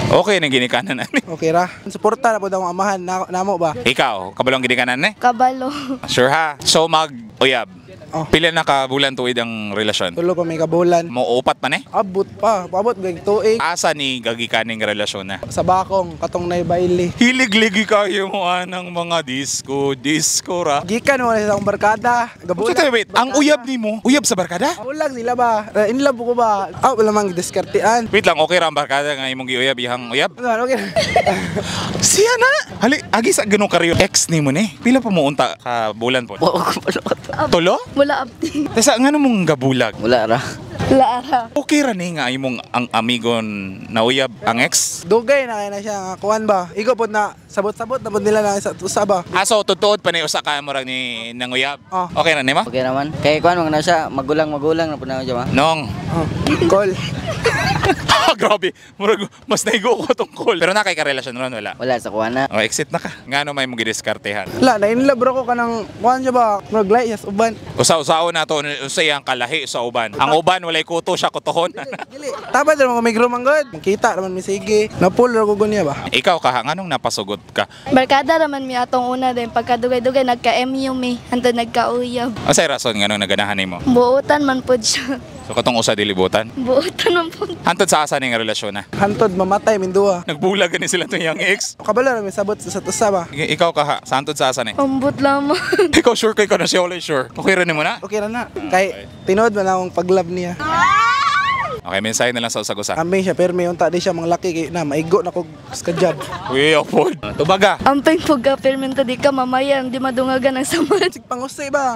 Okay nang ginikanan ani. Okay ra. Suporta na pud akong amahan na, namo ba. Ikaw, kabalong ginikanan ni? Kabalo. Sure ha. So mag uyab. Oh. Pila na ka bulan tuig ang relasyon? 3 pa may kabulan. Mo upat pa ni? Abot pa, paabot gag tuig. Asa ni gagikaning relasyon na? Sa bakong katong nay baile. Hilig-ligi kayo mo anang mga disco, disco ra. Gikan mo na sa akong barkada. Gabulag. Wait, wait, ang uyab nimo, uyab sa barkada? Ulag sila ba? In love ko ba? Ah, wala mang diskartean. Wait lang, okay ra ang barkada nga imong giuyab ihang uyab? Ano, okay. Siya na! Hali, agi sa ganong karyo. Ex nimo ni. Pila pa mo unta ka bulan po? Wa ko kabalo to. Tulo? Wala abdi. Tesa ngano mong gabulag? Wala ra. Lara. Okay ra ni nga imong ang amigon na uyab ang ex? Dugay na kay na siya nga kuan ba. Igo pod na sabot-sabot na pod nila na sa usa ba. Ah, so tutuod pa ni usa ka murag ni nanguyab. Oh. Okay ra nimo? Okay naman. Kay kuan man na siya, magulang-magulang na pud na siya ma. Nong. Oh, call. Ah, grabe. Murag mas naigo ko tong call. Pero na kay karelasyon ron wala? Wala sa kuan na. Oh, exit na ka. Ngano may mong gidiskartehan? Wala, na in love bro ko kanang kuan siya ba. Murag lahi siya sa uban. Usa-usao na to usa iyang kalahi sa uban. Ang uban walay kuto, siya kutohon. Dili. Tapat ra mo may man god. Makita raman mi sige. Napul ra ko niya ba. Ikaw ka, nganong napasugot ka? Barkada raman mi atong una din. Pagkadugay-dugay nagka-MU mi. Hantod nagka-uyab. Unsay rason nganong naganahan nimo? Buotan man pod siya. So katong usa dilibutan. Buotan man pod. Hantod sa asa ning relasyon na? Hantod mamatay min duha. Nagbulag gani sila tong iyang ex. Kabalo ra mi sabot sa usa ba. Ikaw ka ha, sa hantod sa asa ni? Ambot lamang. Ikaw sure kay ka na siya, wala sure. Okay ra nimo na? Okay ra na. Kay tinuod man akong pag-love niya. Okay, mensahe na lang sa usag-usa. Ambing siya pero may unta di siya manglaki kay na maigo na kog skajab. Uy, apod. Tubaga. Amping pug ka, pirminta di ka mamayan, di madungagan ang samad. Pangusay ba?